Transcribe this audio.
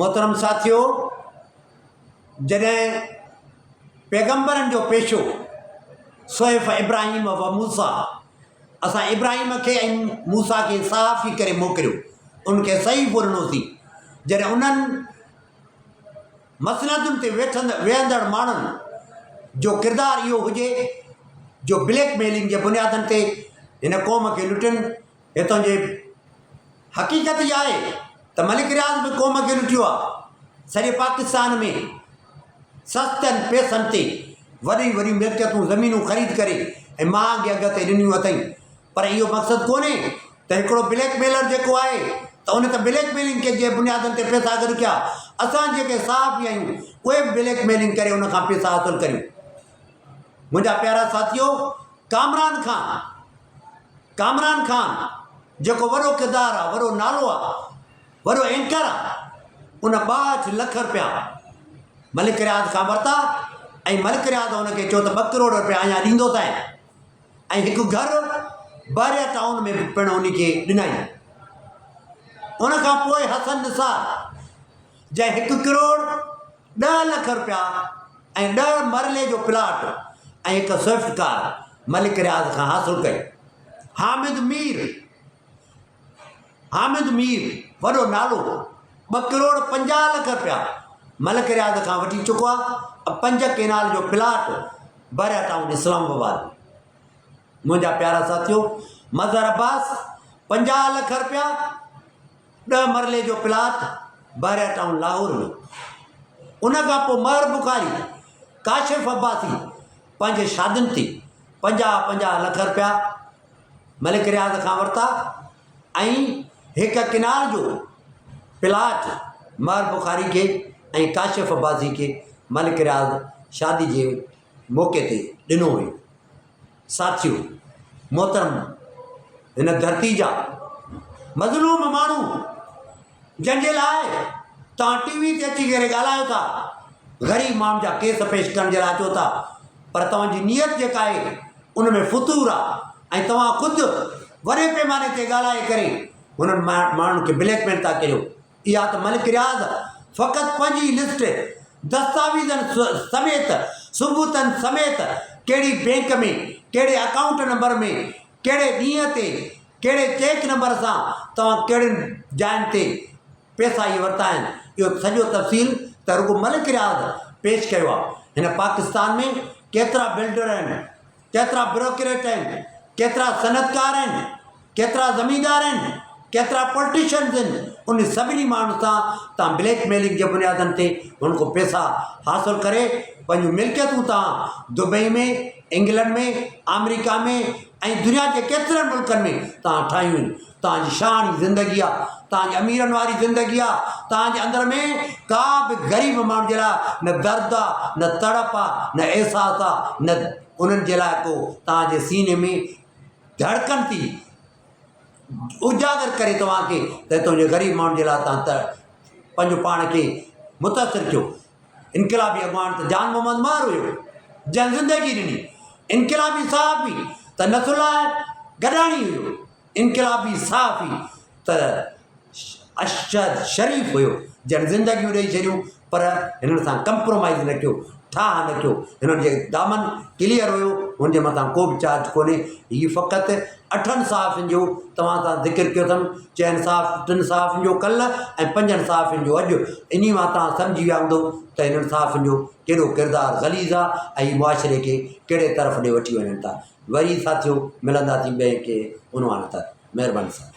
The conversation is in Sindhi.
محترم ساٿيو! جڏهن پيغمبرن جو پيشو صحف ابراهيم و موسيٰ اسان ابراهيم کي ۽ موسيٰ کي صحافي ڪري موڪليو، انهن کي صحيفو ڏنوسين، جڏهن انهن مسندن تي ويهندڙ ماڻهن جو ڪردار اهو هجي جو بليڪ ميلنگ جي بنيادن تي هن قوم کي لٽن، هتان جي حقيقت اها آهي ته ملڪ رياض به قوم کي لٽيو آهي، سڄي پاڪستان ۾ سستن پئسن تي وڏيون وڏيون ملڪيتون زمينون خريد ڪري ۽ مهانگي اگهه تي ڏنيون اٿئي پر اهو مقصد ڪونهي ته هڪڙو بليڪ ميلر جيڪو آهي ته ان ته بليڪ ميلنگ ڪي جي بنيادن تي پئسا گڏ ڪيا اسان جيڪي صحافي آهيون اهي به بليڪ ميلنگ ڪري ان کان پئسا حاصل ڪريون منهنجا پيارا ساٿيو ڪامران خان ڪامران خان جيڪو وڏو ڪردار آهي وڏو نالو آهي وڏو اينڪر آ ان 62 لک رپيا ملڪ رياض کان ورتا ۽ ملڪ رياض ان کي چيو ته ٻه ڪروڙ رپيا اڃا ڏيندوسانء ۽ هڪ گهر بحريا ٽائون ۾ به پڻ ان کي ڏنائين. ان کان پوء حسن نثار جنهن هڪ ڪروڙ ڏهه لک رپيا ۽ ڏهه مرلي جو پلاٽ ۽ هڪ سوئفٽ ڪار ملڪ رياض کان حاصل ڪئي. حامد مير حامد مير وڏو نالو ٻه ڪروڙ 50 لک رپيا ملڪ رياض کان وٺي چڪو آ پنج ڪينال جو پلاٽ بحريا ٽائون اسلام آباد ۾ منهنجا پيارا ساٿيو مظهر عباس 50 لک رپيا ڏهه مرلي جو پلاٽ بحريا ٽائون لاهور ۾ ان کان پوء مهر بخاري ڪاشف عباسي پنهنجي شادين تي 50 50 لک رپيا ملڪ رياض کان ورتا ۽ هڪ ڪنار جو پلاٽ مهر بخاري کي ۽ ڪاشف عباسي کي ملڪ رياض شادي جي موقعي تي ڏنو هيو. ساٿيو محترم هن ڌرتي جا مظلوم ماڻهو جنهن جي لاء توهان ٽي وي تي اچي ڪري ڳالهايو ٿا، غريب ماڻهن جا ڪيس پيش ڪرڻ جي لاء اچو ٿا پر توهان جي نيت جيڪا آهي ان ۾ فتور آهي ۽ توهان خود وڏي پيماني تي ڳالهائي ڪري هنن ماڻهن کي بليڪ ميل ٿا ڪريو. اها ته ملڪ رياض فقط پنهنجي لسٽ دستاويزن سميت ثبوتن سميت ڪهڙي بينڪ ۾ ڪهڙي اڪائونٽ نمبر ۾ ڪهڙي ڏينهن تي ڪهڙي چيڪ نمبر سان توهان ڪهڙين جاين تي پئسا اهي ورتا آهن اهو سڄو تفصيل ته رڳو ملڪ رياض پيش ڪيو آهي. هن پاڪستان ۾ ڪيترا بلڊر آهن، ڪيترا بيوروڪريٽ آهن، ڪيترا صنعتڪار آهن، ڪيترا زميندار آهن، ڪيترا پولٽيشنز آهن، ان سڀني ماڻهن سان توهان بليڪ ميلنگ جي بنيادن تي هن کان پئسا حاصل ڪري پنهنجون ملڪيتون توهان دبئي ۾، انگلنڊ ۾، آمريڪا ۾ ۽ دنيا جي ڪيترن ملڪن ۾ توهان ٺاهيون آهن. توهان جي شاهاڻي زندگي آ، توهان جي اميرن واري زندگي آ، توهان جي اندر ۾ ڪا به غريب ماڻهو جي لاء نه درد آ، نه تڙپ آ، نه احساس آ، نه انهن جي لاء ڪو توهان جي سيني ۾ ڌڙڪن ٿي اجاگر ڪري توهان کي ته تنهنجي غريب ماڻهن جي لاء توهان ته پنهنجو پاڻ کي متاثر ڪيو. انقلابي اڳواڻ ته جان محمد مهر هيو جنهن زندگي ڏني. انقلابي صحافي ته نصرالله گڏاڻي هيو. انقلابي صحافي ته ارشد شريف هيو جنهن زندگيون ڏئي ڇڏيون پر هنن سان ڪمپرومائيز نه ڪيو، ٺاهه نه ڪيو. هنن جي دامن ڪليئر هيو، هن جي مٿان ڪو به چارج ڪونهي. هي فقط اٺن صحافين جو توهان سان ذڪر ڪيو اٿم، چئن صحاف ٽن صحافين جو ڪلهه ۽ پنجن صحافين جو اڄ. انهي مان توهان سمجهي ويا هوندؤ ته هنن صحافين جو ڪيڏو ڪردار غليظ آ ۽ هي معاشري کي ڪهڙي طرف ڏي وٺي وڃن ٿا. وري ساٿيو ملنداسين ٻئي ڪنهن عنوان تحت. مهرباني ساٿيو.